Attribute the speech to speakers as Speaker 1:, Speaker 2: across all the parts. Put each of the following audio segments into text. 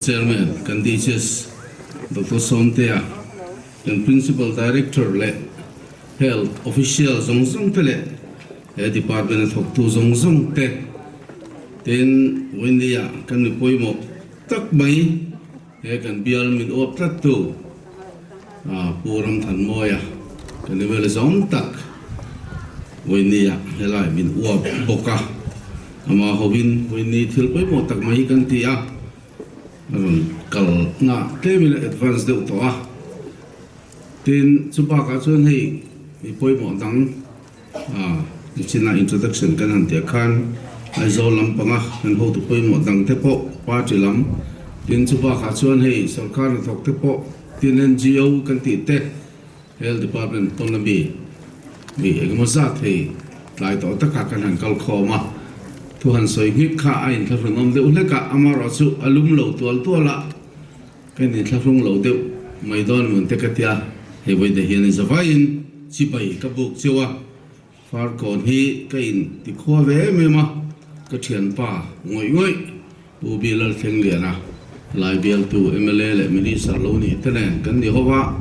Speaker 1: Chairman kan DHS Doctor Sawmtea, kan Principal Director leh Health Official zawng zawng te leh he Department a thawktu zawng zawng te tin Wendy-a kan mi pawimawh tak mai he kan bial min uap tlattu Pu Ramthanmawia kan ni vel zawng tak Wendy-a helai min uap bawk a, amah hovin Wendy thil pawimawh tak mai hi kan ti a. A rawn kal na tlemin a advance deuh tawh a, tin chu bakah chuan hei mi pawimawh dang ah nichina introduction kan han tih ah khan Aizawl lampanga kan hotu pawimawh dang te pawh party lam tin chu bakah chuan hei sorkar hnathawk te pawh tin NGO kan tih te Health Department pawn ami mi engemaw zat hei tlai tawh takah kan han kal khawm a, thu han sawi nghek kha a inthlahrun awm deuh hlek a, amaherawhchu a lum lo tual tual a, ka inthlahrung lo deuh mai dawn mun te ka tia, hei vawiin hian in zavaiin chibai ka buk cheu a, Farkawn hi ka in ti khua ve em em a, ka thianpa ngawih ngawih Pu Bi Lalthlengliana, Lai bialtu mla leh Minister lo nih te nen kan ni ho va,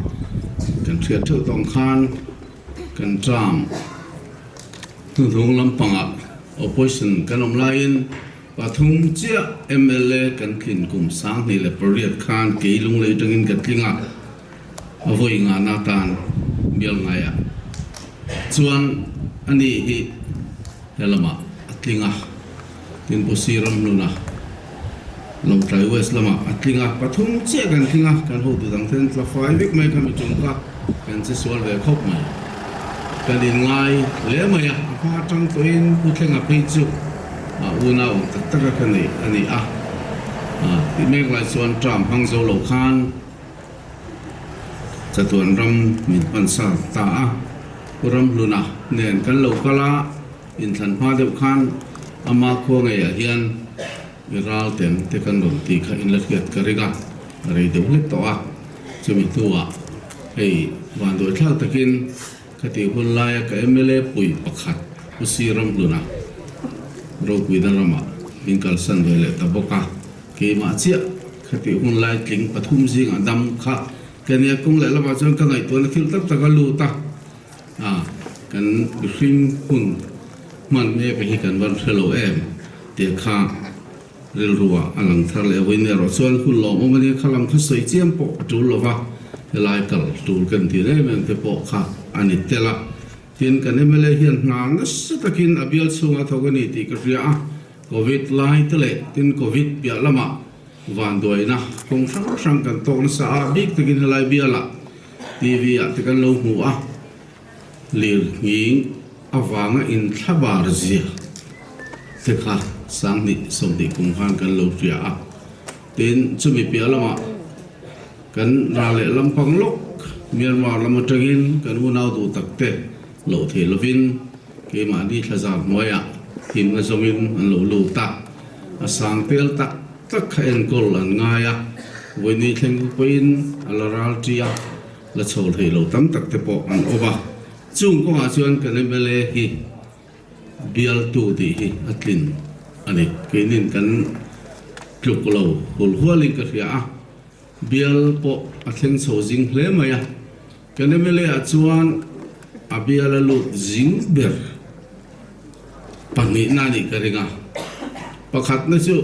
Speaker 1: kan hriat theuh tawng khan kan term hnuhnung lampangah opposition kan awm laiin pathum chiah mla kan tlin kum 2008 khan kei lunglei atangin ka tling a, a vawi ngahna atan bial ngaiah chuan ani hi he lamah a tling a. Tin Pu Si Ramhluna Lawngtlai West lamah a tling a, pathum chiah kan tling a, kan hotu dang ten tla fai vek mai kha mi tum kha kan che sual ve khawp mai. Kan inngai hle mai a, a hma atang tawhin Pu Thlenga phei chu a unau ang tak taka ka nei a ni a, tih mek lai chuan term hmang zo lo khan chatuan ram min hman sa ta a, Pu Ramhluna nen kan lo kal a. Inthlan hma deuh khan ama khua ngeiah hian i ral ten te kan rawn tih kha in la hriat ka ring a, a rei deuh hlek tawh a. Chumi hnuah hei vanduai thlak takin ka tih hun laia ka mla pui pakhat Pu Si Ramhluna ropuina ramah min kalsan ve leh ta bawk a, keimah chiah ka tih hun lai tling pathum zingah dam kha ka nia kawng leh lamah chuan ka ngaihtuahna thil tak tak a lut a. A, kan mihring hun hman mek hi kan van hre lo em tih kha rilruah a lang thar leh vawiin erawh chuan hun lawmawm a nia, kha lam kha sawi chiam pawh a tul lo va, helai kal tur kan tih em em te pawh kha a ni tel a. Tin, kan mla hian hna nasa takin a bial chhungah a thawk a ni tih ka hria a, Covid lai te leh tin Covid piah lamah vanduaina kawng hrang hrang kan tawk nasa a, bik takin helai bialah TV ah te kan lo hmu a, lir nghing avanga inthlabar zia te kha 2020 kum khan kan lo hria a. Tin, chumi piah lamah kan ral leh lampang lawk Myanmar lam atangin kan unau duh tak te loh theih lovin keimahni thlazar hnuaiah himna zawngin an lo lut a, a sang tel tak tak kha enkawl an ngai a, vawiini thleng pawhin a la ral ṭi a, la chho thei lo tam tak te pawh an awm a. Chung kawngah chuan kan mla hi bialtu tih hi a tlin a ni. Keinin kan tluk lo hul hualin ka hria a, bial pawh a thleng chho zing hle mai a. Kan mla ah chuan a bial a lut zing ber pahnihna a nih ka ring a, pakhatna chu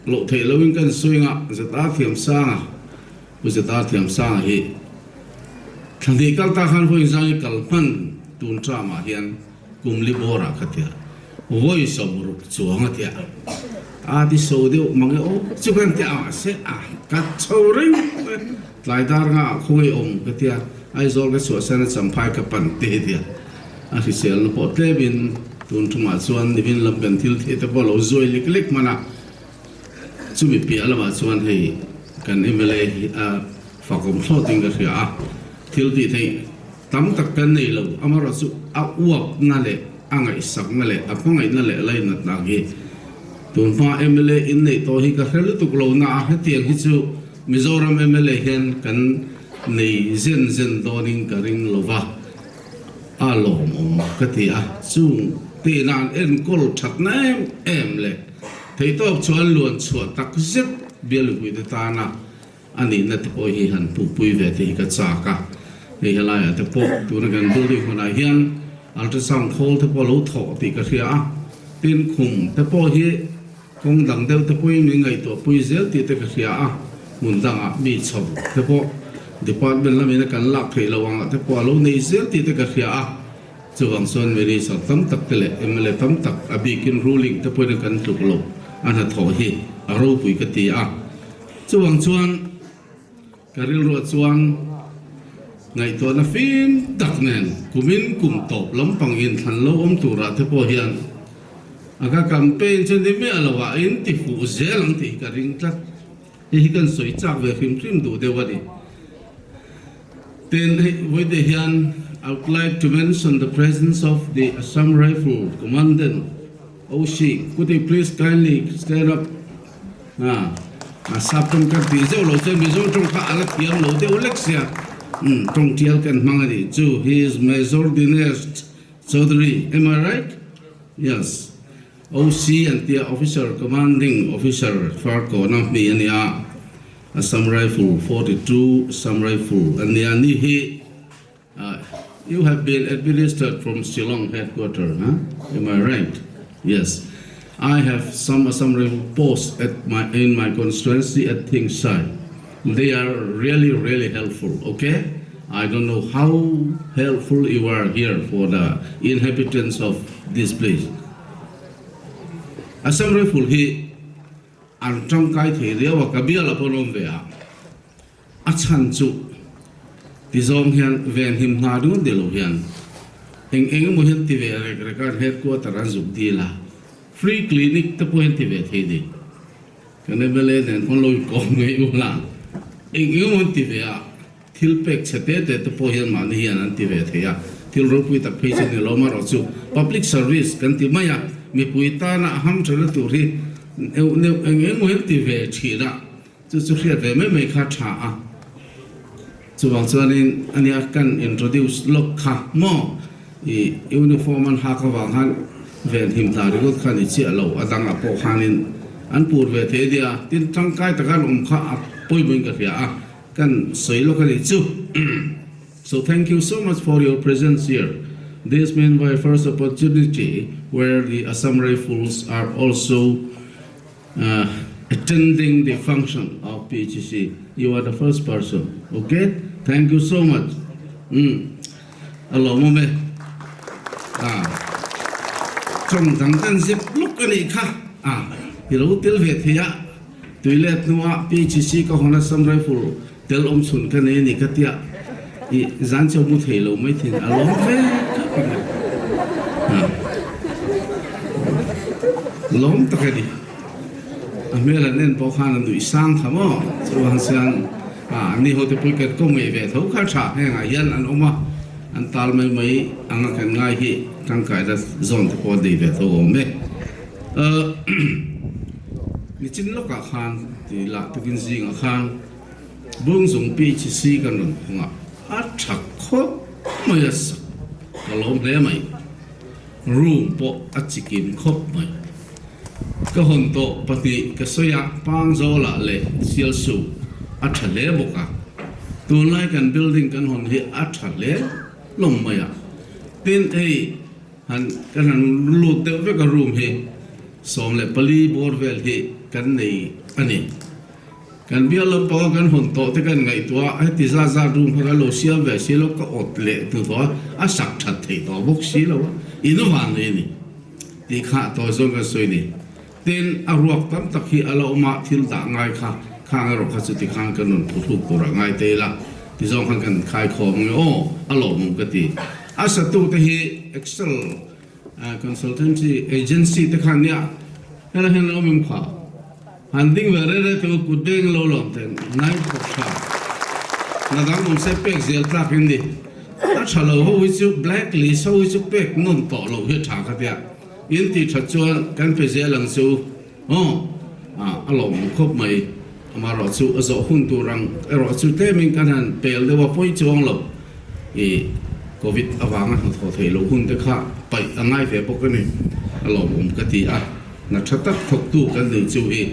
Speaker 1: loh theih loin kan sawi anga Zeta Thiamsanga, Pu Zeta Thiamsanga hi thla hnih kal ta khan vawi zang i kal hman tun tramah hian kum li bawrah ka tia vawi 60 chuang a tia a ti so deuh mang e aw chu kan tia mahse a ka chho reng mai. Tlai dar nga ah khawngaih awm ka tia, Aizawl ka chhuahsan a champhai ka pan te hi tia. A hriselna pawh tlemin tun thumah chuan nimin lam kan thil thei te pawh lo zuai lek lek hman a, chumi piah lamah chuan hei kan mla hi a fakawm thlawt in ka hria a, thil tih theih tam tak kan nei lo, amaherawhchu a uapna leh a ngaihsakna leh a hmangaihna leh lainatna hi tun hma mla inneih tawh hi ka hre lutuk lo na a, hetiang hi chu Mizoram mla hian kan nei zen zen dawnin ka ring lo va, a lawmawm ka ti a. Chung tihna an enkawl thatna em em leh theihtawp chuan luan chhuah tak zet. Bial mipuite tana a nihna te pawh hi han hmuhpui ve te hi ka chak a. Hei helaiah te pawh tuna kan building hunah hian ultrasound khawl te pawh a lo thawh tih ka hria a, tin khum te pawh hi kawng dang deuh te pawhin min ngaihtuahpui zel tih te ka hria a, hmun dangah mi chho te pawh department lamin a kan lak theih loh angah te pawh a lo nei zel tih te ka hria a. Chuvang chuan Minister tam tak te leh mla tam tak a bikin ruling te pawhin a kan tluk loh a hnathawh hi a ropui ka ti a. Chuvang chuan ka rilruah chuan ngaihtuahna fim tak nen kumin kum tawp lampang inthlan lo awm turah te pawh hian a ka campaign chu ni miah lo ah in ti fuh zel ang tih hi ka ring tlat. Hei hi kan sawi chak ve hrim hrim duh deuh a ni. Tin, hei vawiin hian I would like to mention the presence of the Assam Rifle Commandant OC, could you please kindly stand up? Ha, a sap tawng kan tih zeuh lo chuan Mizo tawng kha a la thiam lo deuh lek sia. Umm, tawng tial kan hmang a nih chu. He is Major Dinesh Chaudhary, am I right? Yes. OC an tia Officer Commanding Officer Farkawna hmi a nia, Assam Rifle 42 Assam Rifle a nia ni hi You have been administered from Shillong headquarter huh? Am I right? Yes. I have some Assam Rifle posts at my in my constituency at Thingsai. They are really really helpful, okay? I don't know how helpful you are here for the inhabitants of this place. Assam Rifle hi an tangkai thei riau a, ka bial a pawn awm ve a, a chhan chu ti zawng hian venhim hna ringawt ni lo hian eng eng emaw hian ti ve rek rek a, headquarter an zuk dil a, free clinic te pawh hian ti ve thei ni. Kan mla nen khawn lo inkawm ngei ula, eng eng emaw an ti ve a, thil pek chhe te te te pawh hian mahni hian an ti ve thei a, thil ropui tak phei chu ni lo marawh chu public service kan ti mai a, mipui tana a hamtha na tur hi neuh neuh eng eng emaw hi an ti ve thin a, chu chu hriat ve mai mai kha tha a. Chuvang chuanin ania kan introduce lawk kha maw i uniform an hak avang khan venhim hna ringawt kha ni chiah lo a dangah pawh khanin an pur ve thei ania tin tangkai taka an awm kha a pawimawhin ka hria a kan sawi lawk a nih chu. So thank you so much for your presence here this mean my first opportunity where the Assam Rifles are also Attending the function of PHC you are the first person ok thank you so much umm a lawmawm e a tawng dang kan zep luk a nih kha a i lo tel ve thei a tui let hnua PHC ka hawn a Assam Rifle tel awm chhun ka nei a ni ka tia i zan cheu mu thei lo mai thin a lawm ve khawp a ni a lawm tak a ni a hmel an en pawh khan a nuih sang kha maw chuan chuan a ni ho te pawh kan kawm ngei ve tho kha tha hengah hian an awm a an tal mai mai anga kan ngai hi tangkaina zawn te pawh an nei ve tho awm e nichin lawkah khan tih lah tukin zingah khan Bungzung PHC kan rawn phung a, a tha khawp mai a sak ka lawm hle mai. Room pawh a chikim khawp mai. Ka hawn tawh pahnih ka sawi a, Pangzawlah leh Sialsu a tha hle bawk a. Tunlai kan building kan hawn hi a tha hle hlawm mai a. Tin, hei han kan han lut deuh vek a room hi 14 bawr vel hi kan nei a ni. Kan bial lampanga kan hawn tawh te kan ngaihtuah a, heti zat zat room kha kan lo siam ve si lo, ka awt leh hnu tawh a, a sak that theih tawh bawk si lo a, in van nei a ni tih kha tawi zawng kan sawi a ni. Tin, a ruak tam tak hi a la awm a, thil dah ngai kha khang erawh kha chuti khan kan rawn phuhruk tur ah ngai te ila ti zawng khan kan khai khawm ang e aw, a lawmawm ka ti. A satute hi Excel Consultancy Agency te khan nia helai hian an awm em kha? Han ding ve rei rei teh u, kut beng lo lawm teh nai khawp tha. Na dang awm se pek zel tlak in ni. A tha lo ho hi chu black list ho hi chu pek nawn tawh loh hi a tha ka tia. In tih that chuan kan pe zel ang che u. Aw, a lawmawm khawp mai. Amaherawh chu a zawh hun tur ang erawh chu tlemin kan han pel deuh a pawi chuang lo. I Covid avanga hnathawh theih loh hun te kha paih a ngai ve bawk a ni. A lawmawm ka ti a. Hna tha tak thawktu kan nei chu hi.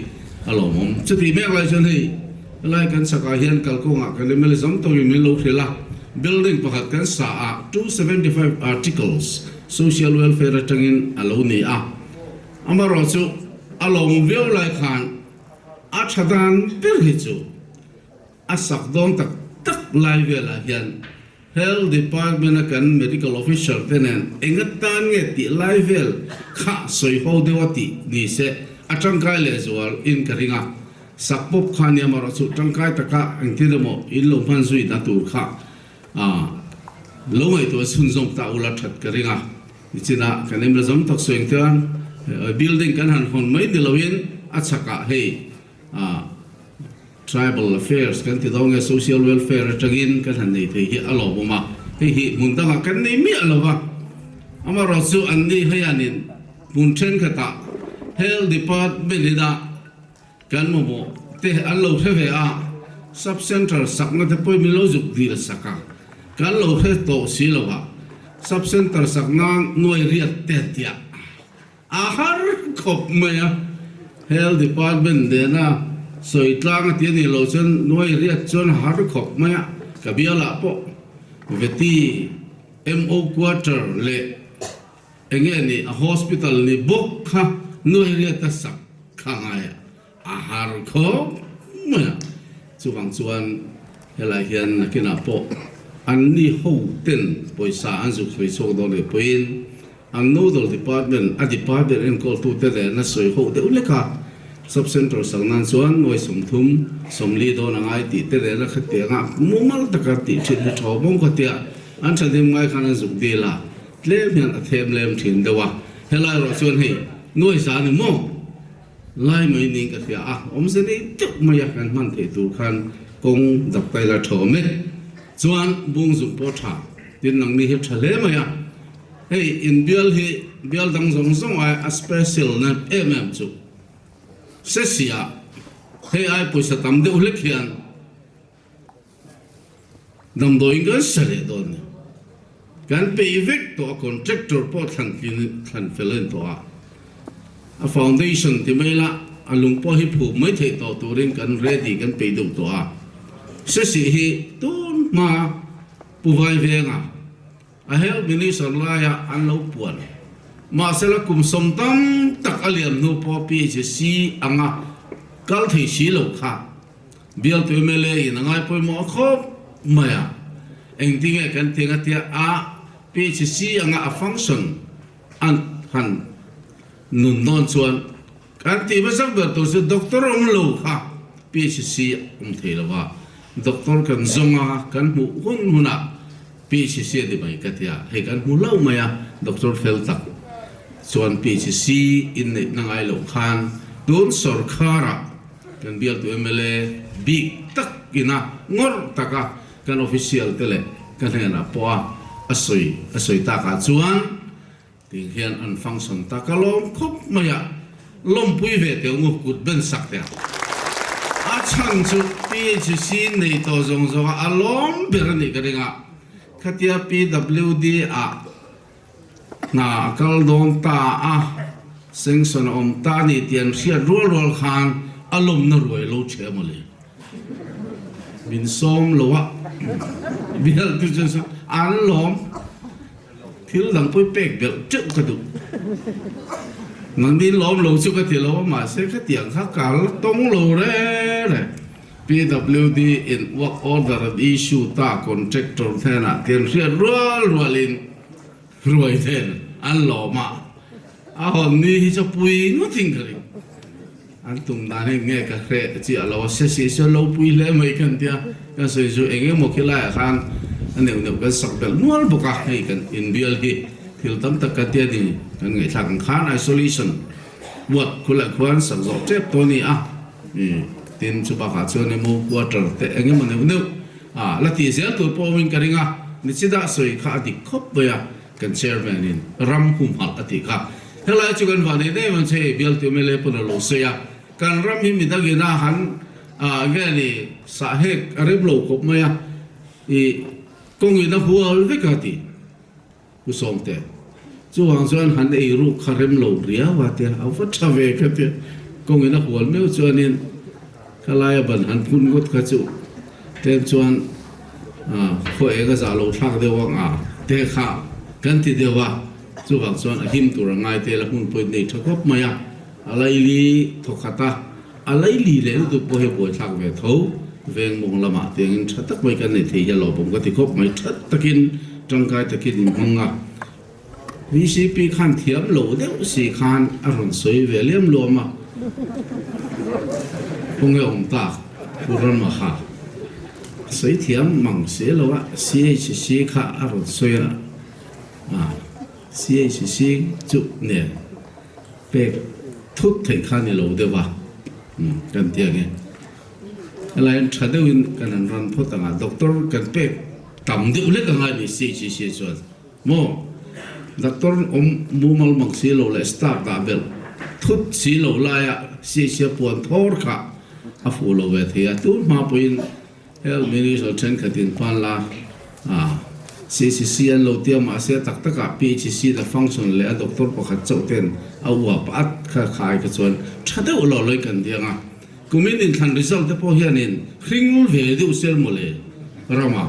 Speaker 1: A lawmawm. Chuti mek lai chuan hei helai kan chhakah hian kalkawngah kan MLA zawng tawkin min lo hrilh a, building pakhat kan sa a, 275 articles social welfare atangin a lo ni a. Amaherawhchu a lawmawm viau lai khan a tha dan ber hi chu A sak dawn tak tak lai velah hian Health Department a kan Medical Officer te nen eng atan nge tih lai vel kha sawi ho deuh a tih ni se a tangkai leh zual in ka ring a. Sak pawp kha nia marawh chu tangkai taka engtin emaw in lo hman zui na tur kha lo ngaihtuah chhunzawm ta ula that ka ring a. Nichinah kan emla zawm tak sawi ang chuan building kan han hawn mai ni loin a chhakah hei Tribal Affairs kan ti dawn nge Social Welfare atangin kan han nei thei hi a lawmawm a, hei hi hmun dangah kan nei miah lo va. Amaherawh chu an ni hianin hmun thenkhatah Health Department ina kan mamawh te an lo hre ve a, Sub Centre sakna te pawhin min lo zuk dil sak a, kan lo hre tawh si lo a, Sub Centre sak nan nuai riat te tiah. A har khawp mai a, Health Department nena sawi tlang a ti a nih loh chuan nuai riat chuan a har khawp mai a, ka bialah pawh Veti MO Quarter leh enge ni a hospital ni bawk kha nuai riat a sak kha ngai a. A har khawp mai a, chuvang chuan helai hian nakinah pawh anni ho ten pawisa an zuk sawi chhuak dawn leh pawhin an nodal department a department enkawltute nen a sawi ho deuh lek a, sub centre sak nan chuan nuai 30 40 dawn a ngai tih te nen a khatianga mumal taka tih thin hi tha bawng kha tia an thahnem ngai khan an zuk dil a, tlem hian a them lem thin deuh a, helai erawh chuan hei nuai za ni maw? Lai mai niin ka hria a, awmze nei deuh mai a kan hman theih tur khan kawng dap ka ila tha awm e. Chuan bung zuk pawh tha, tin nangni hi tha hle mai a. Hei inbial hi bial dang zawng zawng ai a special na em em chu Sesi-ah hei ai pawisa tam deuh hlek hian Damdawiin kan sa leh dawn ni. Kan peih vek tawh a, contractor pawh thlan tlin thlan fel a ni tawh a. A foundation ti mai la, a lung pawh hi phup mai theih tawh turin kan ready kan peih deuh tawh a. Sesih hi tun hma Pu Vaivenga a Health Minister laia an lo puan. Mahsela kum sawm tam tak a liam hnu pawh PHC anga kal thei si lo kha Bialtu mla in a ngai pawimawh a khawp mai a, engtinge kan ti anga tia a PHC anga a function an han nun dawn chuan kan tih hmasak ber tur chu doctor awm lo kha PHC awm thei lo a, doctor kan zawng a kan hmuh hun hunah PHC a ni mai ka tia, hei kan hmu hlauh mai a, doctor fel tak chuan PHC inneihna ngai loh khan tun sorkharah Kan bialtu mla bik tak ina ngawrh taka kan official te leh ka hnenah pawh a a sawi a sawi takah chuan ting hian an function ta ka lawm khawp mai a, lawmpui ve teh ngu kut ben sak teh a chhan chu PHC nei tawh zawng zawng a a lawm ber a nih ka ring a, khatia PWD ah Hna a kal dawn ta a, sanction a awm ta a ni tih an hriat rual rual khan a lawmna ruai lo ṭheh mawle. Min sawm lo a, bial tu chuan sawm an lawm, thil dang pawh i pek belh teuh ka duh. Nangni lawm lo chu ka ti lo a, mahse khatiang kha kal tawng lo reng reng. PWD in work order an issue ta contractor hnenah tian hriat rual rualin ruai nen an lawm a, a hawn ni hi chu pui ngawtin ka ring. An tum dan hi nge ka hreh chiah lo a, se si chu lo pui hle mai kan tia, kan sawi chu eng emaw khi laiah khan a neuh neuh kan sak belh nual bawk a, hei kan inbial hi thil tam tak kan tia ni kan ngaihthlak ang khan isolation ward khulai khuan sak zawh tep tawh a ni a. Tin, chu bakah chuan emaw quarter te eng emaw neuh neuh a la tih zel tur pawh awmin ka ring a, nichida sawi kha a dik khawp mai a, kan chairman in ram humhalh a tih kha. Helai chu kan vah nei nei ang che hei bialtu mla pawn a lo sawi a, kan ram hi midangin a han nge ni sahek a rem lo khawp mai a, ih kawngin a hual vek a ti. Pu Sawmte, Chuvang chuan han ei ruk kha rem lo riau a tia, a va tha ve ka tia. Kawngin a hual meuh chuanin kha laia ban han phun ngawt kha chu tlem chuan khaw eng a zah lo thlak deuh ang a te kha kan ti deuh a, chuvang chuan a him tur a ngai tel a hmun pawhin nei tha khawp mai a, a laili thawkhat a, a laili leh lutuk pawh hi a buaithlak ve tho, veng mawng lamah tiangin tha tak mai kan nei thei hi a lawmawm ka ti khawp mai, tha takin tangkai takin inhmang a. VCP khan thiam lo deuh si khan a rawn sawi ve liam luam a, khawnge awm tak Pu Rama kha a sawi thiam mang si lo a, CHC kha a rawn sawi a, CHC chu nen pek thut theih kha ni lo deuh a, kan ti ang e. Helaiin tha deuhin kan han ran phawt ang a, doctor kan pek tam deuh hlek ang a ni CHC chuan. Maw? Doctor awm mumal mang si lo leh staff dah belh thut si lo laia siaisia puan thawr kha a fuh lo ve thei a. Tun hma pawhin Health Minister thenkhatin hman la a, CCC an lo tia mahse tak takah PHC la function leh a doctor pakhat chauh ten a uap at kha khai kha chuan tha deuh lo lawih kan diang a. Kumin inthlan result te pawh hianin hringul ve deuh sel mawle rama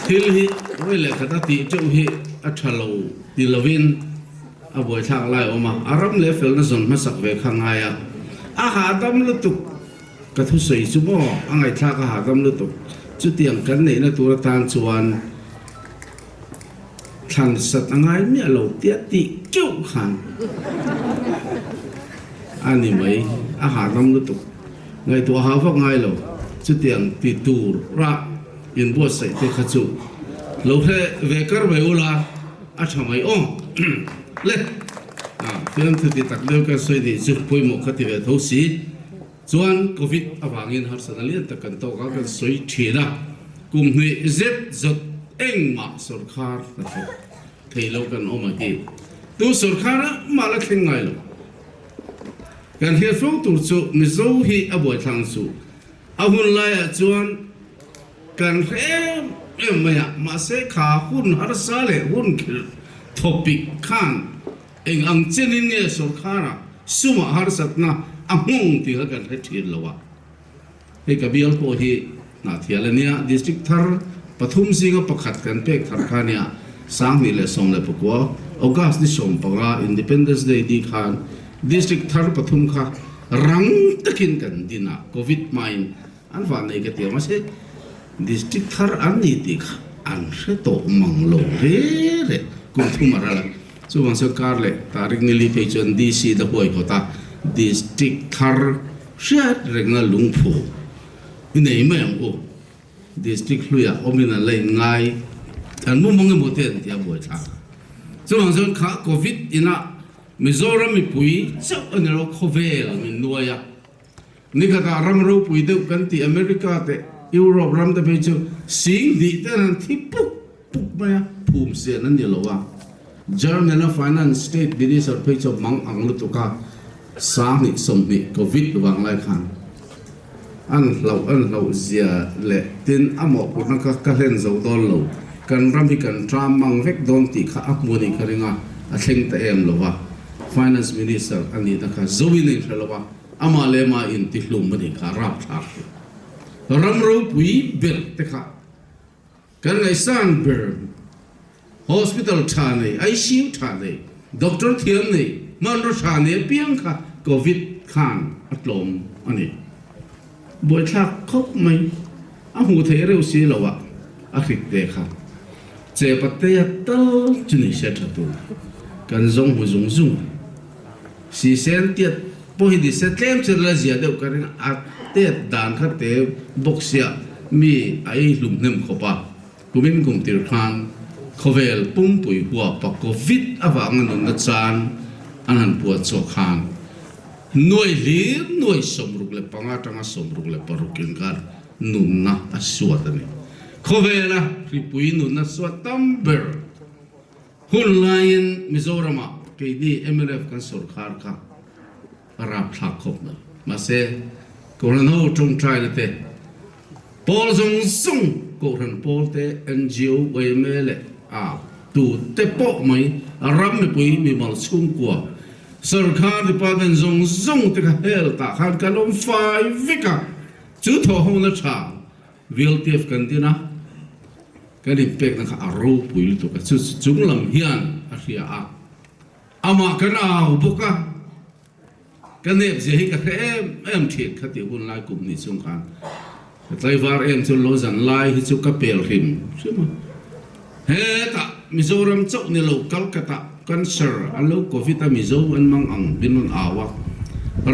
Speaker 1: thil hi vawi leh khat a tih teuh hi a tha lo ti lovin a buaithlak lai a awm a, a ram leh felna zawn hmasak ve kha ngai a, a hahdam lutuk ka thusawi chu maw a ngaihthlak a hahdam lutuk chutiang kan neihna tur atan chuan Thlan sat a ngai miah lo tia tih keuh khan a ni mai, a hahdam lutuk. Ngaihtuah hau vak ngai lo, chutiang ti tur rah inbuatsaih te kha chu lo hre ve kar mai ula a tha mai aw. Le, fiamthu ti tak deuh kan sawi nih chu pawimawh kha ti ve tho si. Chuan Covid avangin harsatna lian tak kan tawk a, kan sawi thin a, kum hnih zet zawt engmah sawrkhar hnathawk thei lo kan awm a hi tu sawrkhar ah mah la thleng ngai lo. Kan hriat fo tur chu Mizo hi a buaithlang chu a hun laiah chuan kan hre em em mai a, mahse kha hun harsa leh hun khirh thawpik khan Eng ang chenin nge sawrkharah sumah harsatna a nghawng tih kha kan hre thin lo a. Hei ka bial pawh hi Hnahthial a nia, District thar pathum zinga pakhat kan pek thar kha nia, 2019 August ni 15 Independence Day ni khan District thar pathum kha rang takin kan din a, Covid hmain an vah nei ka ti a, mahse District thar an ni tih kha an hre tawh mang lo re re kum thum a ral a. Chuvang chuan kar leh tarik nili phei chuan DC te huai hawt a, District thar hriat rengna lungphu i nei mai ang u. District hluiah awmin an la inngai an mu mang emaw te an ti a buaithlak. Chuvang chuan kha Covid inah Mizoram mipui chauh a ni lo khawvel min nuai a. Nikhatah ram ropui deuh kan tih America te Europe ram te phei chu sing hnih ten an thi puk puk mai a, phum sian an ni lo a. German a Finance State Minister phei chu mang ang lutuk a, 2020 Covid vang lai khan an hlauh an hlauh zia leh tin a mawhphurhna kha ka hlen zo dawn lo, kan ram hi kan tram mang vek dawn tih kha a hmu a nih ka ring a, a thleng ta em lo a. Finance Minister a nihna kha zoin a inhre lo a. Amah leh amah intihlum a nih kha rapthlak hi. Ram ropui ber te kha kan ngaihsan ber hospital tha nei, ICU tha nei, doctor thiam nei, hmanraw tha nei apiang kha covid khan a tlawm a ni. Buaithlak khawp mai a hmuh theih reuh si lo a, a hrik te kha che patea tal chu ni se tha tur kan zawng hmu zung zung a. Sisen tiat pawh hi nise tlem chu la zia deuh ka ring a, tet dan kha te bawk sia mi a ei hlum hnem khawp a, kumin kum tir khan khawvel pumpui huap a covid avanga nunna chan an han puat chhuak khan nuai hlir nuai 65 atanga 66 inkar nunna a suat a ni. Khawvela hripui nunna suat tam ber. Hun laiin Mizoramah keini mnf kan sawrkhar kha a rapthlak khawp mai. Mahse, Kohhran ho tawngtaina te, pawl zawng zawng, Kohhran pawl te, ngo, yma leh a tu te pawh mai ram mipui mimal chhungkua. Sorkar department zawng zawng te kha health ah khan kan awm fai vek a, chu thawhhona tha VLTF kan din a, kan inpekna kha a ropui lutuk a, chu chu chung lam hian a hria a, amah kan au bawk a, ka nep zia hi ka hre em em thin kha tih hun lai kum nih chung khan ka tlaivar em chu lo zan lai hi chu ka pel hrim hrim a, hetah Mizoram chauh ni lo Calcutta cancer an lo covid a Mizo an mang ang bin rawn au a,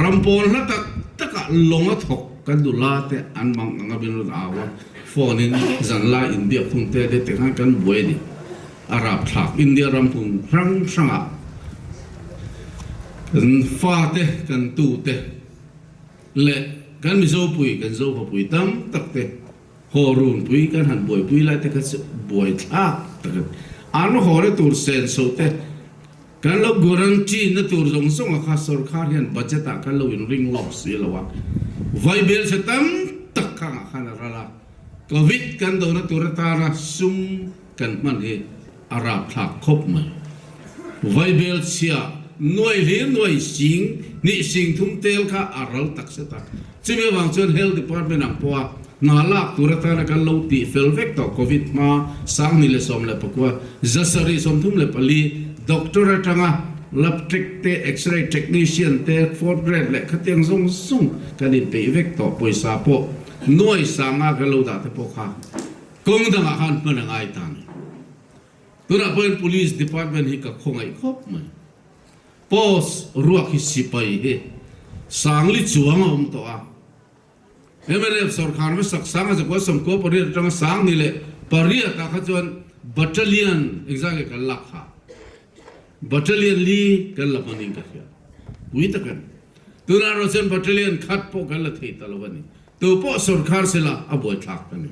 Speaker 1: ram pawn hla tak takah lawng a thawk kan nula te an mang ang a bin rawn au a, phone in zan lai inbiak hun te te te khan kan buai a ni. A rapthlak India ram hmun hrang hrangah kan fate, kan tute leh kan Mizopui, kan Zohawpui tam tak te haw runpui kan han buaipui lai te kha chu buaithlak tak a ni. An hawna tur senso te kan lo guarantee na tur zawng zawng a kha sorkar hian budget ah kan lo inring lawk si lo a, vaibelchhe tam tak khangah khan a ral a, Covid kan dona tur atana sum Kan hman hi a rapthlak khawp mai. Vaibel chhia nuai hlir nuai sing hnih sing thum tel kha a ral tak set a. Chumi avang chuan Health Department ang pawha hna lak tur atana kan lo tih fel vek tawh Covid hma 2019 734 doctor atanga lab tech te, X-ray technician te, fourth grade leh khatiang zawng zawng kan inpeih vek tawh pawisa pawh nuai sanga kan lo dah te pawh kha Kawng dangah khan hman a ngai ta ni. Tunah pawhin Police Department hi ka khawngaih khawp mai. Post ruak hi sipai hi Sangli chuang a awm tawh a. Mnf sorkar hmasak Sanga zakua sawmkua pariat atanga Sangni leh pariat ah kha chuan Battalion engzah nge kan lak kha? Battalion li kan la hmanin ka hria. Pui tak a ni. Tunah erawh chuan Battalion khat pawh kan la thei ta lo a ni. Tu pawh sorkar sela a buaithlak ta ni.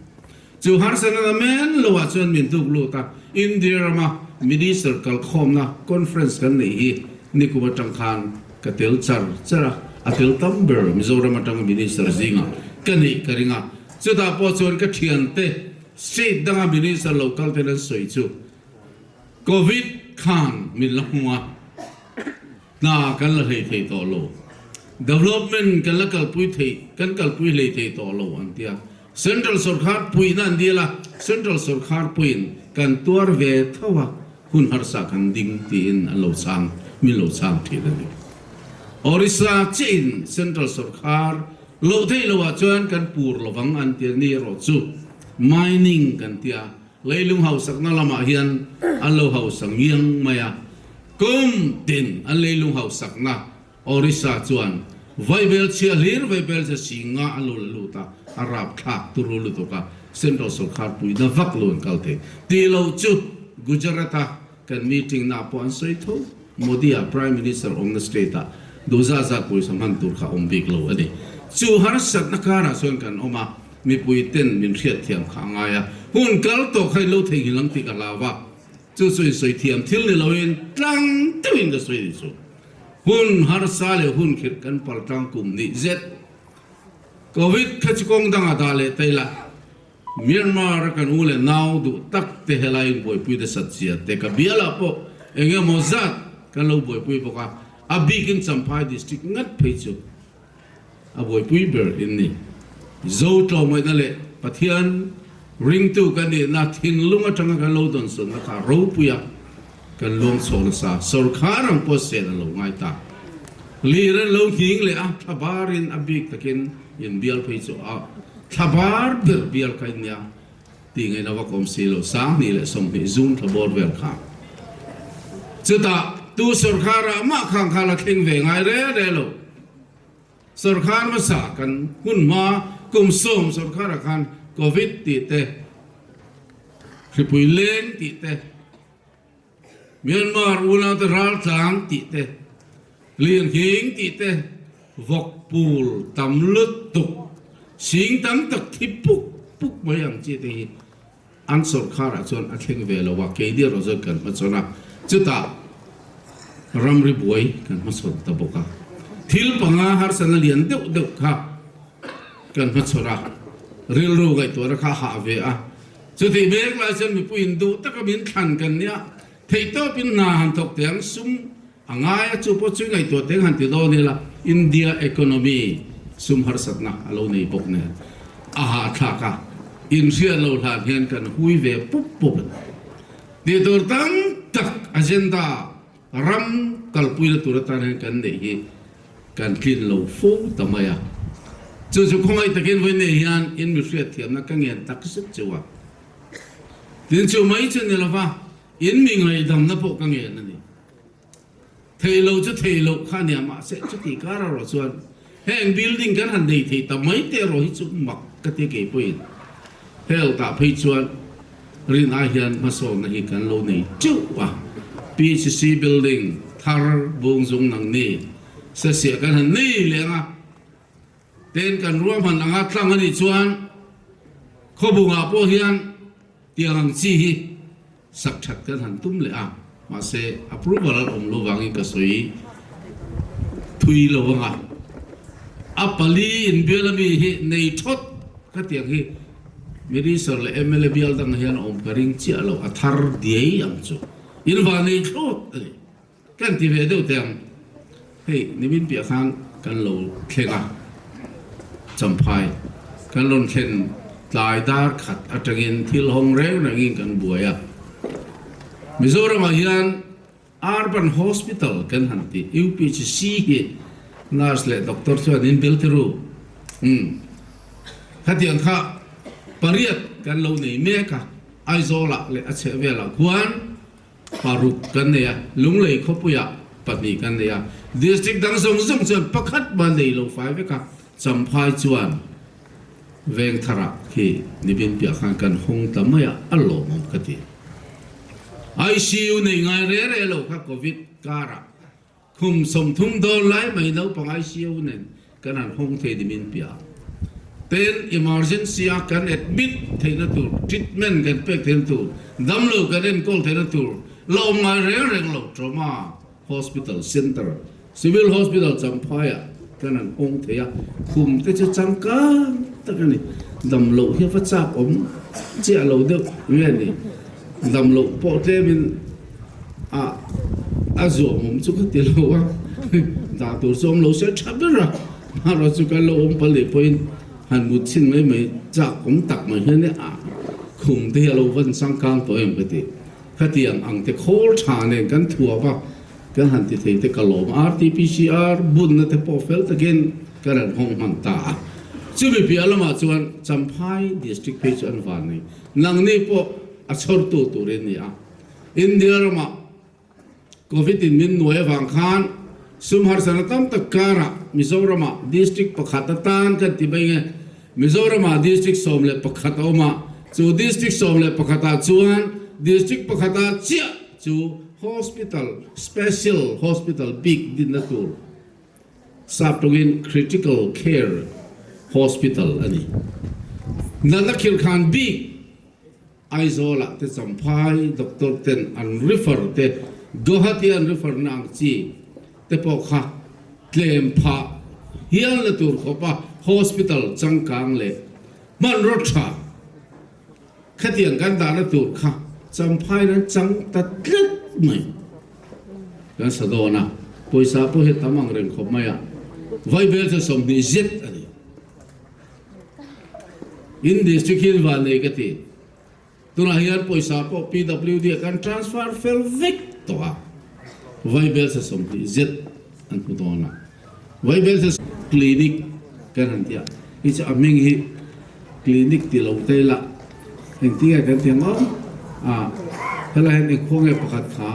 Speaker 1: Chu harsatna na men lo ah chuan min tuk lut a, India rama Minister kalkhawmna conference kan neih hi nikum atang khan ka tel char char a, a tel tam ber Mizoram atanga Minister zingah ka neih ka ring a, chutah pawh chuan ka thiante state danga Minister lo kal ten an sawi chu Covid khan min la hmung a. Hna kan la hlei thei tawh lo. Development kan la kalpui thei, kan kalpui hlei thei tawh lo an ti a. Central sorkar puihna an dil a, Central sorkar puiin kan tuar ve tho a, hun harsa kan ding tiin an lo chhang, min lo chhang thin a ni. Orissa chiahin Central sorkar loh theih loah chuan kan pur lovang an ti a ni erawh chu mining kan ti a, leilung hausakna lamah hian an lo hausa ngiang mai a. Kum tin an leilung hausakna Orissa chuan vaibel chhia hlir vaibel che singa a lo la lut a, a rapthlak turu lutuk a, Central sorkar puina vak lo an kal thei tih loh chu Gujarat a kan meeting na pawh an sawi tho. Modi a Prime Minister awmna state ah duh zat zat pawisa hman tur kha awm bik lo a ni. Chu harsatna karah chuan kan awm a, mipui ten min hriatthiam kha a ngai a, hun kal tawh kha in lo theihnghilh ang tih ka hlau a. Chu chu insawi thiam thil ni loin tlang deuhin ka sawi ni chu. Hun harsa leh hun khirh kan pal tlang kum nih zet. Covid kha chu kawng dangah dah leh ta ila, Myanmar a kan u leh nau duh tak te helai in buaipui te sat zia te ka bialah pawh eng emaw zat kan lo buaipui bawk a, a bikin Champhai district ngat phei chu. A buaipui ber in ni. Zo tlawmngaihna leh Pathian ringtu kan nihna thinlung atanga kan lo dawnsawnna kha ropuia kan luang chhuak nasa. Sorkar ang pawh sen a lo ngai ta. Lir an lo nghing leh a, thlabarin a bik takin in bial phei chu a thlabar ber bial kha in nia tih ngaihna vak awm si lo. 2020 June thla bawr vel kha. Chutah tu sorkar ah mah khang kha la thleng ve ngai re re lo. Sorkar hmasa kan hun hma kum sawm sorkarah khan Covid tih te, hripui leng tih te, Myanmar unaute raltlang tih te, lirnghing tih te, vawk pul tam lutuk, sing tam tak thi puk puk mai ang chi te hi An sorkharah chuan a thleng ve lo a, keini erawh chuan kan hmachhawn a, chutah ramri buai kan hmachhawn ta bawk a. Thil panga harsatna lian deuh deuh kha kan hmachhawn a, rilru ngaihtuahna kha a hah ve a. Chutih mek lai chuan mipuiin duh taka min thlan kan nia, theihtawpin hna han thawk teh ang, sum. A ngai a, chu pawh chu ngaihtuah teng han ti dawn ila, India economy sum harsatna a lo nei bawk nen a hahthlak a, inhriat lo hlan hian kan hui ve pup pup a ni. Tih tur tam tak agenda ram kalpuina tur atan hian kan neih hi kan tlin lo fo ta mai a. Chu chu khawngaih takin vawi nei hian in mi hriatthiamna ka ngen tak zet cheu a. Tin chu mai chu ni lova in mi ngaihdamna pawh ka ngen a ni. Thei lo chu thei loh kha nia mahse chuti kar erawh chuan heng building kan han nei thei ta mai te erawh hi chu mak ka ti kei pawhin health ah phei chuan rin ai hian hmasawnna hi kan lo nei teuh a. PHC building thar bung zung nang ni sesiah kan han nei leh ang a, ten kan ruahman anga tlang a nih chuan khawbungah pawh hian tiang ang chi hi Sak that kan han tum leh a, mahse approval an awm lo vangin ka sawi thui lo ang a. A pali inbial ami hi nei thawt ka ti ang hi Minister leh mla bial dangah hian a awm ka ring chiah lo, a thar diai ang chu. In van nei thlawt a ni. Kan ti ve deuh teh ang. Hei nimin piah khan kan lo thleng a, Champhai kan rawn thlen tlai dar khat atangin thil hawng reng rengin kan buai a. Mizoramah hian Urban Hospital kan han ti, UPHC hi nurse leh doctor chuan in bel ti ru. Umm khatiang kha pariat kan lo nei mek a, Aizawlah leh a chhehvelah khuan Paruk kan nei a, Lunglei khawpuiah pahnih kan nei a, District dang zawng zawng chuan pakhat mah nei lo fai vek a, Champhai chuan Vengtharah khi nibin piah khan kan hawng ta mai a, a lawmawm ka ti. ICU nei ngai re re lo kha Covid karah Khum 30 dawn lai mai naupang ICU nen kan han hawng thei ni min piah. Ten emergency a kan admit theihna tur, treatment kan pek theihna tur, damlo kan enkawl theihna tur la awm ngai reng reng lo Trauma Hospital Center, Civil Hospital Champhai ah kan han hawng thei a, khum te chu changkang tak a ni. Damloh hi a va chak awm chiah lo deuh nge ni? Damloh pawh tlemin a a zuamawm chu ka ti lo a, dah tur chu awm lo se tha ber a, hmarawh chu kan lo awm pal leh pawhin han mut chhin mai mai chak awm tak mai hian a khum te hi a lo van changkang tawh em ka ti. Khatiang ang te khawl tha nen kan thuam a, kan han ti thei te ka lawm a, RTPCR bunna te pawh fel takin ka rawn hawng hman ta a. Chumi piah lamah chuan Champhai District phei chu an van nei. Nangni pawh a chhawrtu turin ni a. India ramah Covid in min nuai avang khan sum harsana tam tak karah Mizoramah district pakhat atan kan ti mai nge. Mizoramah district 11 a awm a, chu district 11 ah chuan district pakhatah chiah chu hospital, special hospital bik dinna tur sap tawngin critical care hospital a ni. Natna khirkhan bik. Aizawlah te Champhai doctor ten an refer te Guwahati an refer na ang chi te pawh kha tlem phah hial na tur khawp a hospital changkang leh hmanraw tha khatiang kan dah na tur kha Champhai in an chang ta tlat mai. Kan sa dawn a, pawisa pawh hi a tam ang reng khawp mai a, vaibel chu 20 zet a ni. In district hi van nei ka ti. Tunah hian pawisa pawh PWD ah kan transfer fel vek tawh a. Vaibel sa 20 zet an hmu dawn a. Vaibel sa clinic kan han ti a. Hi chu a hming hi clinic ti lo te ila engtin nge kan ti ang aw? Ah helai hian eng khua nge pakhat kha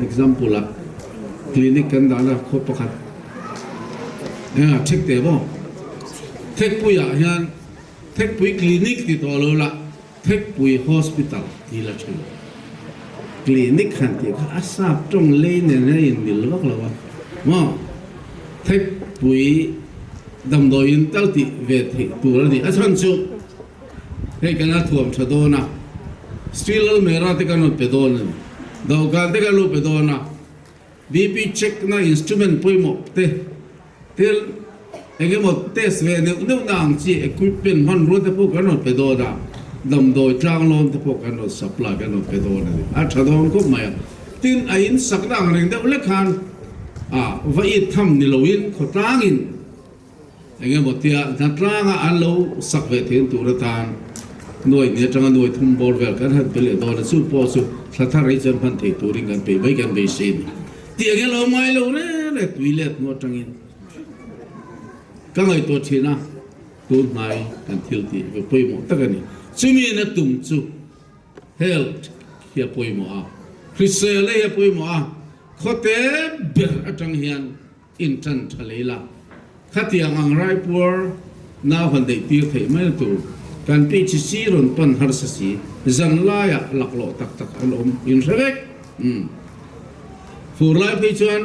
Speaker 1: example ah clinic kan dah na khua pakhat Eng ah thek teh maw? Thekpui ah hian Thekpui Clinic ti tawh lo la, Thekpui Hospital ti la thin. Clinic han tih kha a sap tawng lei nen hian a inmil vak lo a maw? Thekpui damdawiin tal tih ve theih tur a ni. A chhan chu hei kan la thuam tha dawn a, Steel almera te kan rawn pe dawn a ni, dawhkan te kan lo pe dawn a. BP check na instrument pawimawh te tel eng emaw test ve neuh neuh na ang chi equipment hmanrua te pawh kan rawn pe dawn a, damdawi tlanglawn te pawh kan rawn supply kan rawn pe dawn a ni. A tha dawn khawp mai a. Tin, a in sakna ang reng deuh lek khan a va it tham ni loin khawtlangin eng emaw tia hnatlanga an lo sak ve thein tur atan nuai hnih atanga nuai thum bawr vel kan han pe leh dawn a, chu pawh chu thla thar hi chuan hman thei turin kan peih mai kan beisei a ni. Tiang hi a lo ngai lo reng reng tui let hnu atangin ka ngaihtuah thin a, tun hnai kan thil tih ve pawimawh tak a ni. Chumi na tum chu health hi a pawimawh a, hrisel hi a pawimawh a, khawte ber atang hian In tan tha lei la. Khatiang ang raipuar nau han deih tir theih mai na tur kan PHC rawn pan harsa si, zan laiah laklawh tak tak an awm in hre vek. Umm. Fur lai phei chuan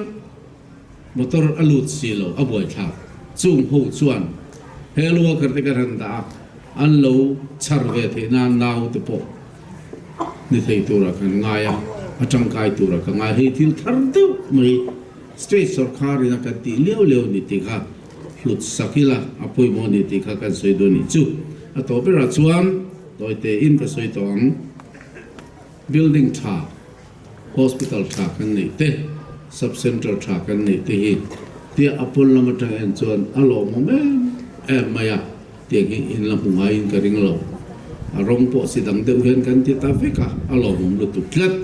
Speaker 1: motor a lut si lo a buaithlak. Chung ho chuan health worker te kan han dah a, an lo chhar ve theih nan nau te pawh ni thei turah kan ngai a, a tangkai turah ka ngai. Hei thil thar deuh mai. State sawrkar in a kan tih liau liau ni tih kha hlut sak ila a pawimawh ni tih kha kan sawi duh a nih chu. A tawh berah chuan tawite in ka sawi tawh ang. Building tha, hospital tha kan neih te, sub centre tha kan neih te hi tia a pawn lam atang en chuan a lawmawm em em mai a, tiang hi in la hmu ngaiin ka ring lo. A rawng pawh chi dang deuh hian kan ti ta vek a, a lawmawm lutuk tlat.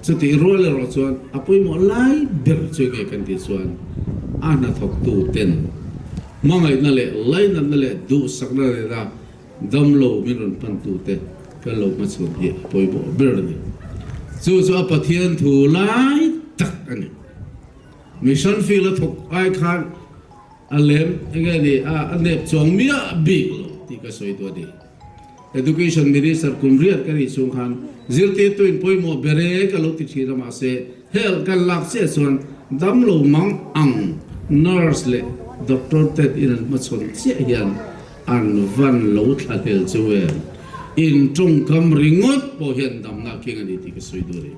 Speaker 1: Chutih rual erawh chuan a pawimawh lai ber chu nge kan tih chuan a hnathawktu ten hmangaihna leh lainatna leh duhsakna nena damlo min rawn pantu te kan lo hmachhawn hi a pawimawh ber a ni. Chu chu a Pathian thu lai tak a ni. Mission field a thawk ai khan a lem enge ni a a nep chuang miah bik lo tih ka sawi duh a ni. Education Minister kum riat ka nih chhung khan zirtirtu in pawimawh ber e ka lo ti thin a mahse health kan lak chiah chuan damlo mang ang nurse leh doctor ten in an hmachhawn chiah hian an van lo thla hlel chu em in tawngkam ringawt pawh hian damna a keng a ni tih ka sawi duh a ni.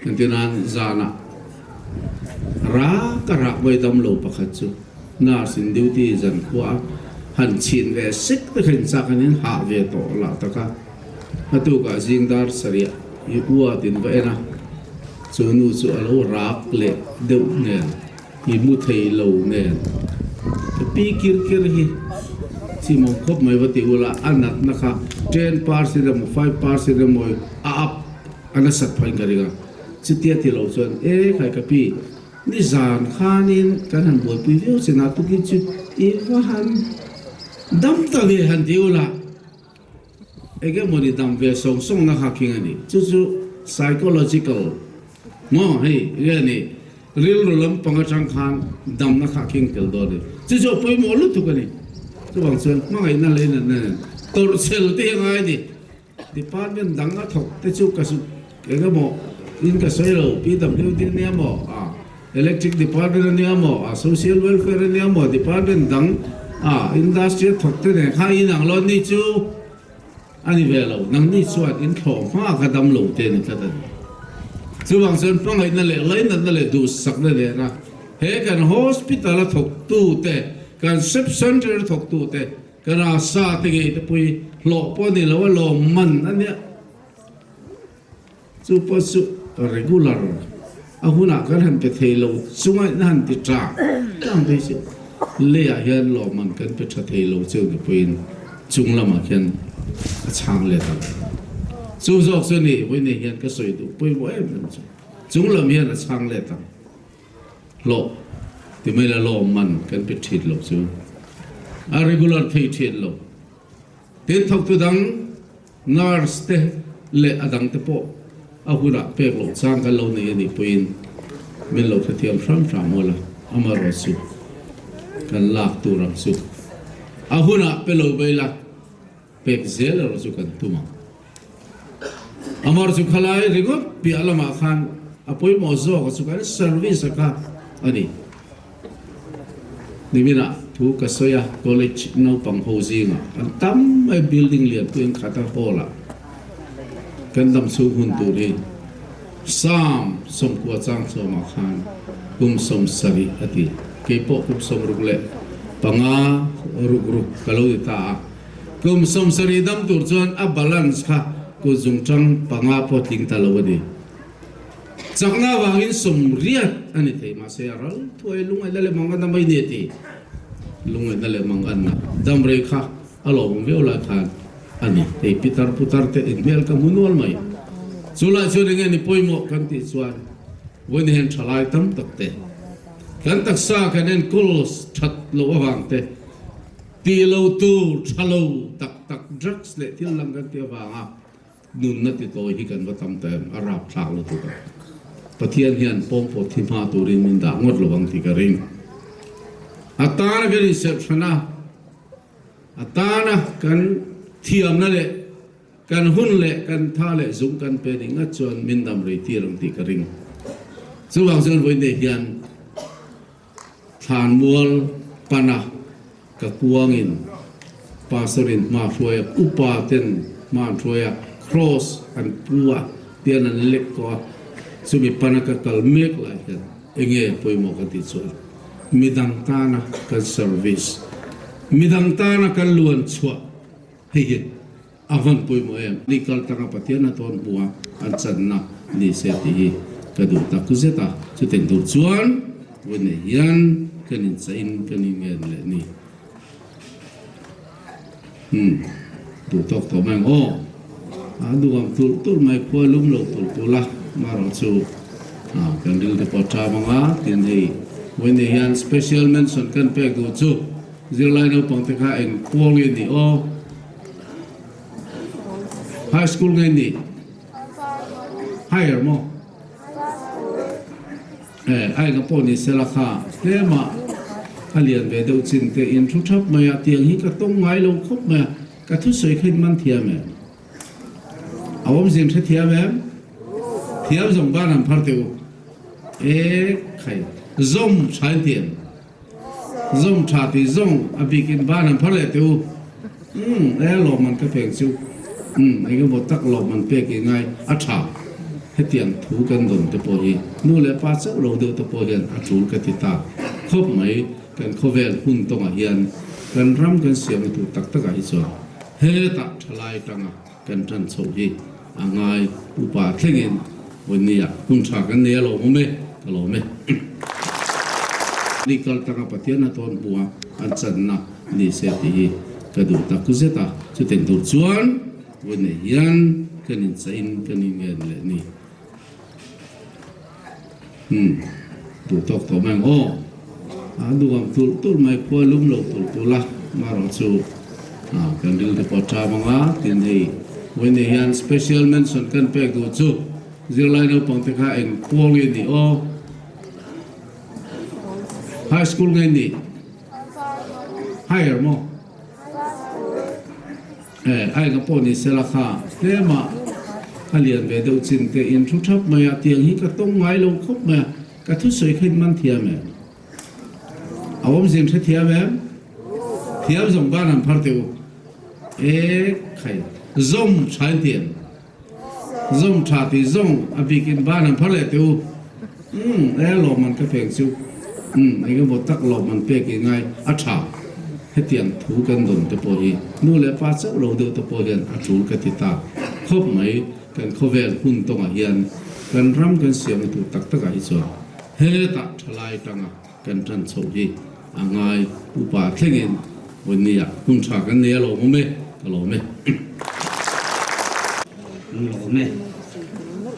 Speaker 1: Engtinan zanah rak a rak mai dam lo pakhat chu nurse in duty zan khua a han chhin ve sek te kha inchak an in hah ve tawh lah tak a, a tukah zing dar sarih i uat in va en a, chu nu chu a lo rak leh deuh nen i mu thei lo nen ka pi kir kir hi chimawm khawp mai va ti ula a natna kha 10% emaw 5% emaw a up a nasat phah in ka ring a, chutia ti lo chuan e khai ka pi nizan khanin kan han buaipui viau che na tukin chu i va han dam ta ve han ti ula eng emaw ni dam ve sawng sawng na kha khing a ni chu chu psychological maw hei enge a ni rilru lampang atang khan damna kha khing tel dawn a ni chu chu a pawimawh lutuk a ni chuvang chuan hmangaihna leh natna nen tawrhchhel te hi a ngai a ni. Department dang a thawk te chu ka su eng emaw in ka sawi lo, PWD a nia maw, a Electric Department a nia maw, a Social Welfare a nia maw, Department dang a Industry a thawk te nen kha in ang lo ni chu a ni ve lo, nangni chuan in thlawh hma kha dam lo te a ni tlat a ni. Chuvang chuan hmangaihna leh lainatna leh duhsakna nena he kan hospital a thawktu te, kan sub centre a thawktu te, Ka rasa te ngei te pawh hi hlawh pawh a ni lo a lawm man a nia. Chu pawh chu regular a hunah kan han pe thei lo chunga in han ti tha tlang phei chu leiah hian lawmman kan pe tha thei lo cheu ni pawhin chung lamah khian a chhang let ang. Chu zawk chu ni vawiin hian ka sawi duh pawimawh em em chu chung lam hian a chhang let ang. Hlawh ti mai la lawm man kan pe thin lo chu a regular thei thin lo. Tin thawktu dang nurse te leh a dang te pawh a hunah pek loh chang kan lo nei a nih pawhin min lo hrethiam hram hram aw la, amaherawh chu kan lak tur ang chu a hunah pe lo mai la. Pek zel erawh chu kan tum ang. Amar chu khalai ringawt piah lamah khan a pawimawh zawk a chu kan service a kha a ni. Niminah thu ka sawi a, college naupang ho zingah an tam mai building lian pui an khat a hall ah kan dam chhung hun tur hi Psalm 90 chang sawmah khan kum 70 a ti. Keipawh kum 65 ruk ruk ka lo ti ta a. Kum 70 dam tur chuan a balance kha. kut zungṭang panga pawh tling ta lo a ni. Chakna avangin 80 a ni thei, mahse a ral thuai lungaihna leh manganna mai ni a ti. Lungaihna leh manganna dam rei kha a lawmawm viau lai khan a ni. Hei pitar putar te inhmel ka hmu nual mai. Chu lai chuan enge ni pawimawh kan tih chuan vawiin hian thalai tam tak te kan taksa kan enkawl that loh avang te, Tih lo tur tha lo tak tak drugs leh thil dang kan tih avanga nunna ti tawi hi kan va tam ta em? A rapthlak lutuk a. Pathian hian pawngpawt thi hma turin min dah ngawt lo ang tih ka ring. A tana kan inserh hran a, a tana kan thiamna leh kan hun leh kan tha leh zung kan pe ding ngat chuan min dam rei tir ang tih ka ring. Chuvang chuan vawiin hian Thlanmual pana ka kuangin Pastor in hma hruai a, upa ten hma an hruai a, Cross an pu a, tian an lek tawh a, chumi pana ka kal mek lai hian enge pawimawh ka tih chuan midang tana kan service, midang tana kan luan chhuah hei hi A van pawimawh em? Ni kal tanga Pathian a tawn hmu a, an channa ni se tih hi ka duh tak zet a. Chuteng tur chuan vawiin hian kan inchaihin kan inngen leh ni. Umm, duh tawk tawh mai ang aw. A duham tulh tulh mai, khua lum lo tulh tulh a, marawh chu kan rilru pawh a ṭam ang a, tin hei vawiin hian special mention kan pek duh chu zirlai naupang te kha eng kual nge ni aw. High school nge ni? Higher maw? Eh, ai ka pawh ni sela kha tlema a lian ve deuh chin te in thu thap mai a, tiang hi ka tawng ngai lo khawp mai a, ka thusawi kha in man thiam em? A awmzin hre thiam em? Thiam zawng ban han phar teh u. Eh, khai, zawm tha in ti em? Zawng tha tih zawng a bikin ban an phar leh teh u. Umm e lawmman ka pek chu umm eng emaw tak lawmman pek i ngai a tha. Hetiang thu kan dawn te pawh hi nu leh pa chauh lo deuh te pawh hian a tul ka ti ta khawp mai. Kan khawvel hun tawngah hian kan ram kan siamna tur tak takah hi chuan hetah thalai tanga kan tan chhoh hi a ngai upa thlengin vawinia hun tha kan nei a lawmawm e, ka lawm e. Ni kal taka Pathian a tawn hmu a, an channa ni se tih hi ka duh tak zet a, chuteng tur chuan vawiin hian kan inchaihin kan inngen leh ni. Umm, duh tawk tawh mai ang aw. A duham tulh tulh mai, khua lum lo tulh tulh a, marawh chu kan rilru pawh a ṭam ang a, tin hei vawiin hian special mention kan pek duh chu zirlai naupang te kha eng kual nge ni aw? High school nge ni? Higher maw? Eh, ai ka pawh ni sela kha tlema a lian ve deuh chin te in thu thap mai a, tiang hi ka tawng ngai lo khawp mai a, ka thusawi kha in man thiam em? A awmzin hre thiam em? Thiam zawng ban han phar teh u. Eh, khai, zawm tha in ti em? Zawm tha tih zawng a bikin ban han phar leh teh u. Umm, e lawmman ka pek chu. Umm, eng emaw tak lawmman pek i ngai a tha. Hetiang thu kan dawn te pawh hi nu leh pa chauh lo deuh te pawh hian a tul ka ti ta khawp mai. Kan khawvel hun tawngah hian kan ram kan siamna tur tak takah hi chuan hetah thalai tanga kan tan chhoh hi a ngai upa thlengin vawinia hun tha kan nei a lawmawm e, ka lawm e.
Speaker 2: An lawm e.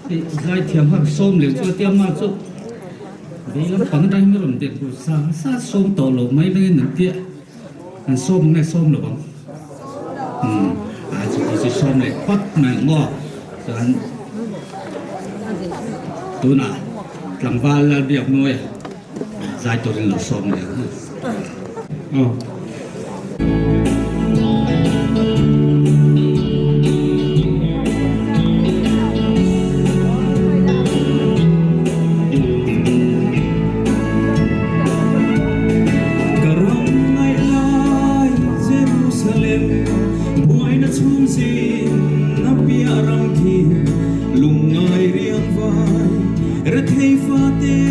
Speaker 2: Hei zaithiam har sawm leh chu a tia mah chu vei lampang atangin a rawn dek tur sa sa sawm tawh lo mai langin an tia an sawm ang nge sawm lo ang umm a chuti chu sawm leh phawt mai ang aw chuan tunah tlangval Lalbiakmawia Zai turin lo sawm leh ang. Aw.
Speaker 3: Ka ram ngaih lai Jerusalem buaina chhung zin a piah ram khi lungngai riang vai Rethei fate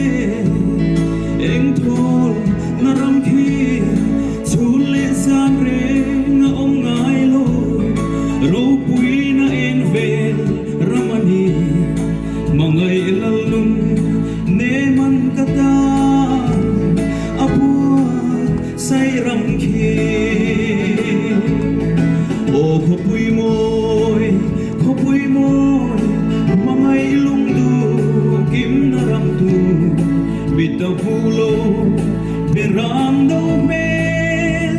Speaker 3: eng thawl na ram khi chhun leh zan reng. Mit a hmu lo beram no hmel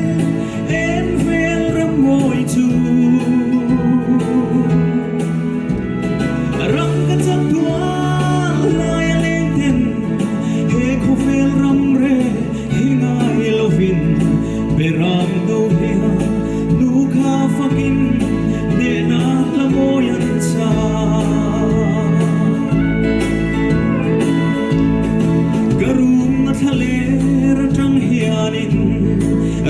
Speaker 3: en vel ram mawi chu. Ram ka chak tual lai a leng ten he khawvel ram re hi ngai lovin beram no hian nu kha fakin hnehna hla mawi an chang. Ka rum a thla ler atang hianin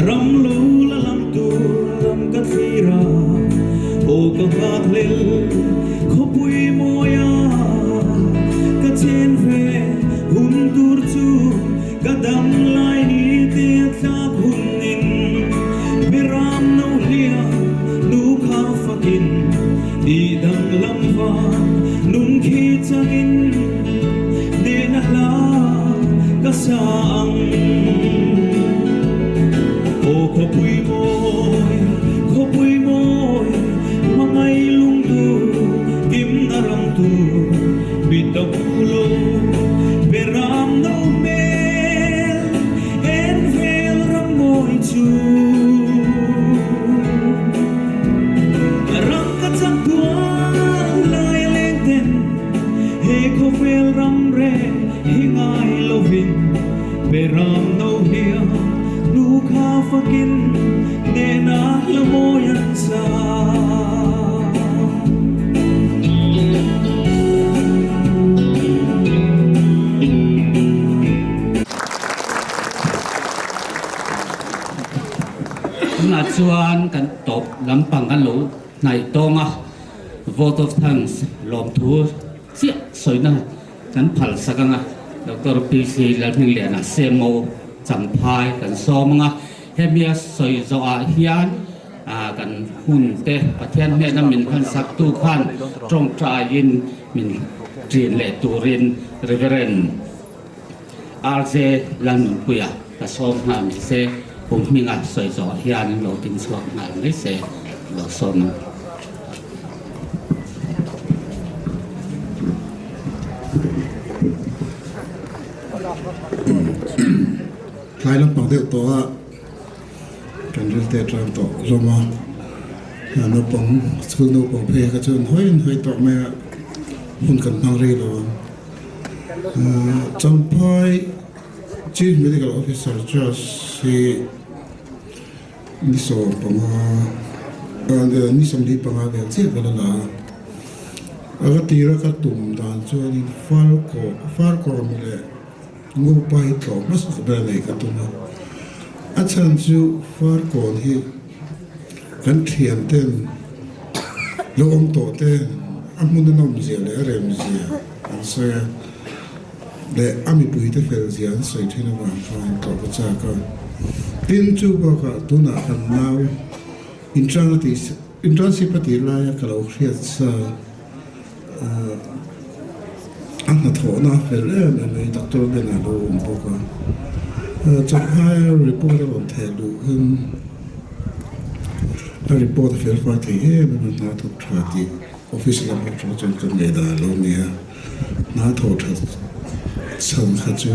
Speaker 3: ram lo la lam tur lam ka thlir a, aw ka nghak hlel khawpui mawi a, ka chen ve hun tur chu ka dam lai ni te a thlak hunin Beram no hliam nu kha fakin Tih danglam van nung khi changin hnehna hla ka sa ang. Aw khawpui mawi, khawpui mawi, hmangaih lung tur, kimna ram tur, mi tam lo be ram no hmel, en vel ram mawi chu. Ram ka chak tual lai a leng ten he khawvel ram reng hi ngai lovin pe ram no hian nu kha fakin hnehna hla mawi an sa.
Speaker 2: Tunah chuan kan tawp lampang kan lo hnaih tawng a, vote of thanks lawmthu chiah sawina kan phal sak ang a, Doctor PC Lalhmingliana CMO Champhai kan sawm ang a, hemi a sawi zawhah hian kan hun te Pathian hnena min hman sak tu khan tawngtaiin min ṭin leh turin Reverend RJ Lalnunpuia ka sawm nghal mai se, kum hminga sawi zawh hian lo tin chhuak nghal mai se lo sawm ang.
Speaker 4: Tlai lampang deuh tawh a kan rilte atang tawh hlawm a, naupang school naupang phei kha chuan hawi an hawi tawh mai a, hun kan hmang rei lo ang. Champhai Chief Medical Officer Charge hi ni 15 ni 45 vel chiah vel a la a, a va tira ka tum dan chuanin Farkawn leh Ngopa hi tlawm hmasa ber nei ka tum a, a chhan chu Farkawn hi kan thian ten lo awm tawh te a hmun a nawmzia leh a remzia an sawi a, leh a mipuite felzia an sawi thin avang khan tlawh ka chak a. Tin, chu bakah tunah kan nau internship a tih laia ka lo hriat sa A hnathawhna a fel em em mai, doctor Ben a lo awm bawk a. Chawlhai a report a rawn theh luhin a report a fel fai thei em em a, hna thawk tha tih office lam atang chuan kan ngaih dan a lo ni a. Hna thawh that chhan kha chu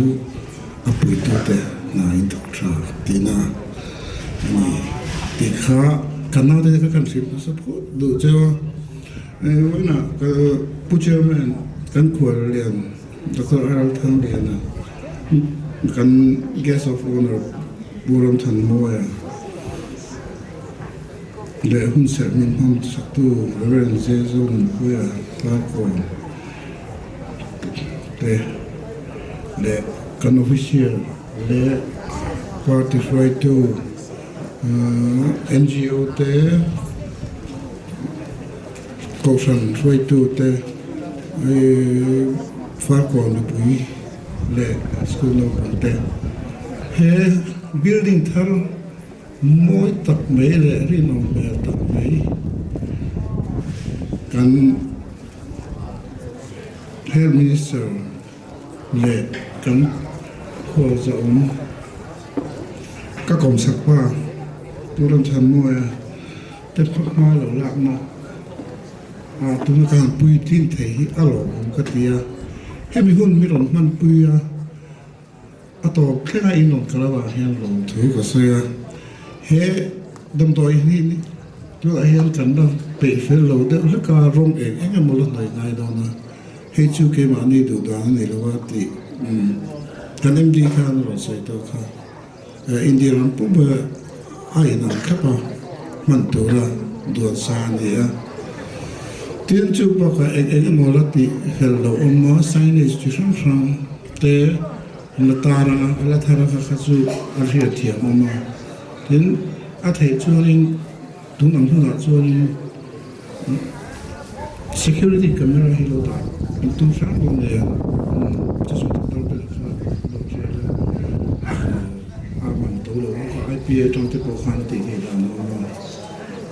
Speaker 4: a puitute hna in thawk tha tihna a ni tih kha kan naute te kha kan hrilh hmasa phawt duh cheu a. Vawiinah ka Pu Chairman kan khual lian Doctor R Thangliana kan Guest of Honour Pu Ramthanmawia leh hunserh min hmang saktu Rev Jezo Nunpuia Farkawn te leh kan official leh party hruaitu NGO te Kohhran hruaitute Farkawn mipui leh school naupang te he building thar mawi tak mai leh rinawm hmel tak mai kan Health Minister leh kan khualzawm ka kawmsak pa Pu Ramchhanmawia Te hma lo lakna ah tuna ka han pui thin thei hi a lawmawm ka ti a, hemi hun mi rawn hmanpui a. A tawp thlenga in rawn kal avang hian lawmthu ka sawi a, he damdawi hi tunah hian kan la peih fel lo deuh hlek a, rawng eng eng emaw la hnawih ngai dawn a, hei chu keimahni duh dan a ni lo a tih kan MD khan a rawn sawi tawh kha. India ram pum a inang thlap a, hman tura duan sa a ni a. Tin, chu bakah eng eng emaw la tih fel lo awm a, signage chi hrang hrang te an la tar ang a, a la thar a kha kha chu a hriat thiam awm a. Tin, a theih chuanin tun ang hunah chuanin security camera hi lo dah an tum hrang dawn nei a, chu chu doctor ber kha lo hriat a, a man to lo bawk a, IPA atang te pawh khan a tih theih dan a awm a,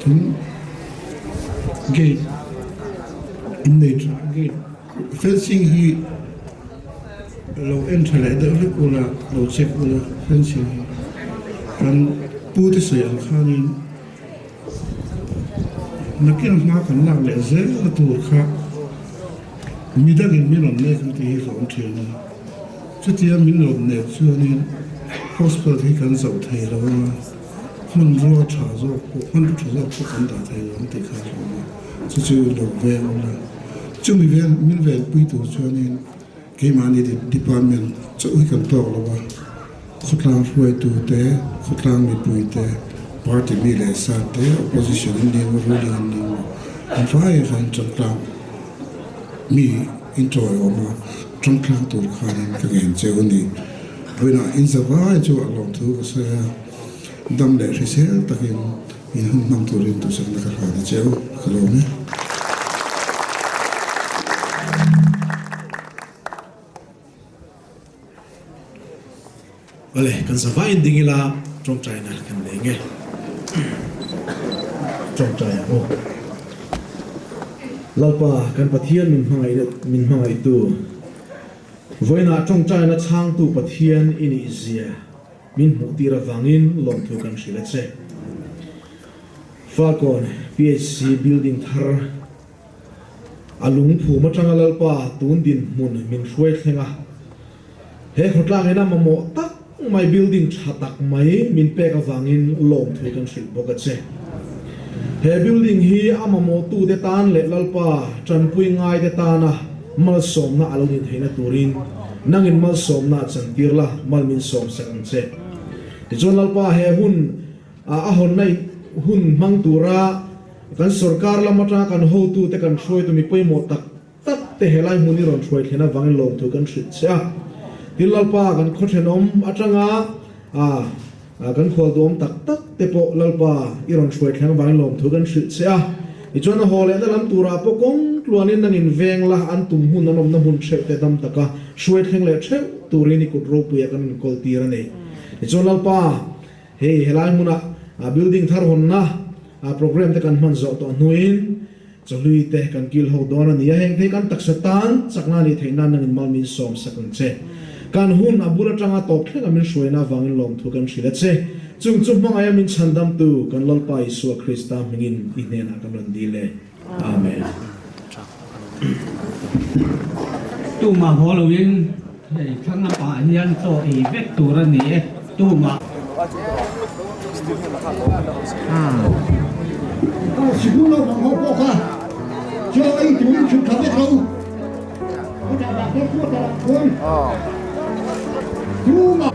Speaker 4: tin gate innei tha gate fencing hi lo en tha leh deuh hlek ula lo check ula fencing hi kan pu te sawi ang khanin. Nakin hma kan lak leh zel na tur kha midangin min rawn nek ang tih hi ka awm thin a. Chutia min rawn nek chuanin hospital hi kan zoh thei lo a, hmanrua tha zawk pawh, hmanrua tha zawk pawh kan dah thei lo ang tih kha a awm a. Chu chu lo veng ula, chumi ven min venpui tur chuanin Keimahni department chauh hi kan tawk lo a, khawtlang hruaitute, khawtlang mipuite, party mi leh sa te, opposition an ni emaw ruling an ni emaw an vai khan tangtlang mi intawiawm a, tangtlang tur khanin ka ngen cheu a ni. Vawiinah in zavai chu a lawmthu ka sawi a, dam leh hrisel takin in hun hmang turin duhsakna ka hlan a cheu, ka lawm e.
Speaker 5: Awle, kan zavaiin ding ila tawngtaina kan nei nge? Tawngtai ang u. Lalpa, kan Pathian min hmangaih min hmangaihtu, vawiinah tawngtaina chhangtu Pathian i nih zia min hmuhtir avangin lawmthu kan hrilh a che. Falkawn PHC building thar A lungphum atanga Lalpa tun dinhmun min hruai thleng a, he khawtlang ina mamawh tak mai building tha tak mai min pek avangin lawmthu kan hrilh bawk a che. He building hi a mamawhtute tan leh Lalpa tanpui ngaite tana malsawmna a lo ni theihna turin nangin malsawmna chantir la, mal min sawmsak ang che. Tichuan Lalpa he hun a hawnna hun hmang tura Kan sorkar lam atanga kan hotute kan hruaitu mi pawimawh tak tak te helai hmun i rawn hruai thlen avangin lawmthu kan hrilh che a. Tin Lalpa kan khaw thenawm atanga kan khual duhawm tak tak te pawh Lalpa i rawn hruai thleng avangin lawmthu kan hrilh che a. Tichuan a haw lehna lam turah pawh kawng tluanin nang in veng la an tum hmun an awmna hmun theuh te dam taka hruai thleng leh theuh turin i kut ropuia kan inkawl tir a ni. Tichuan Lalpa hei helai hmunah building thar hawnna Programme te kan hman zawh tawh hnuin chawhlui te kan kil ho dawn a ni a, heng te hi kan taksa tan chakna a nih theih nan nangin mal min sawm sak ang che. Kan hun a bul atanga tawp thlenga min hruaina avangin lawmthu kan hrilh a che. Chung chu hmangaia min chhandamtu kan Lalpa Isua Krista hmingin i hnenah kan rawn dil e. Amen.
Speaker 2: Tumah haw loin hei thlang lamah hian chaw ei vek tur a ni e, tumah.
Speaker 6: Sikul lo bang ho pawh kha chaw ei turin chhuk tha vek lo. Tumah.